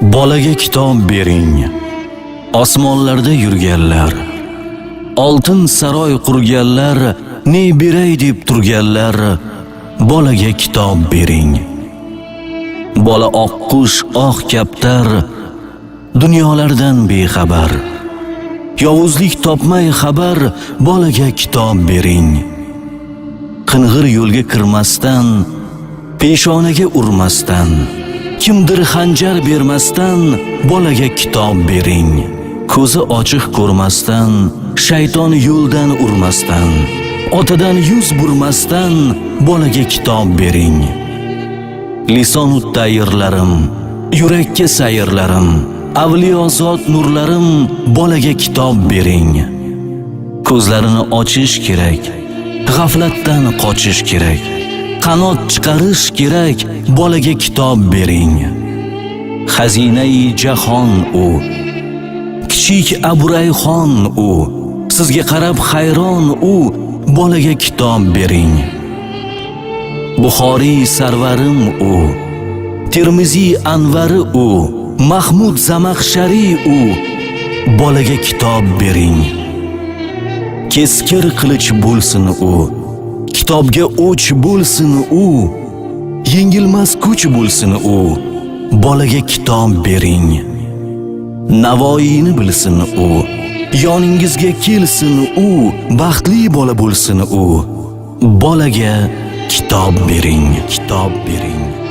Bolaga kitob bering. Osmonlarda yurganlar, oltin saroy qurganlar, ne beray deb turganlar, bolaga kitob bering. Bola oqqush, oq kaptar, dunyolardan bexabar. Yovuzlik topmay xabar, bolaga kitob bering. Qing'ir yo'lga kirmasdan, peshonaga urmasdan, kimdir xanjar bermasdan bolaga kitob bering. Ko'zi ochiq ko'rmasdan, shayton yo'ldan urmasdan, otadan yuz burmasdan bolaga kitob bering. Lisonu tayrlarim, yurakka sayrlarim, avliyo zot nurlarim, bolaga kitob bering. Ko'zlarini ochish kerak, g'aflatdan qochish kerak, qanot chiqarish kerak, bolaga kitob bering. Xazinai jahon u, kichik Aburayxon u, sizga qarab hayron u, bolaga kitob bering. Buxoriy sarvarim u, Termiziy anvari u, Mahmud Zamaxshariy u, bolaga kitob bering. Keskir qilich bo'lsin u, kitobga o'ch bo'lsin u, yengilmas kuch bo'lsin u, bolaga kitob bering. Navoiyni bilsin u, yoningizga kelsin u, baxtli bola bo'lsin u, bolaga kitob bering, kitob bering.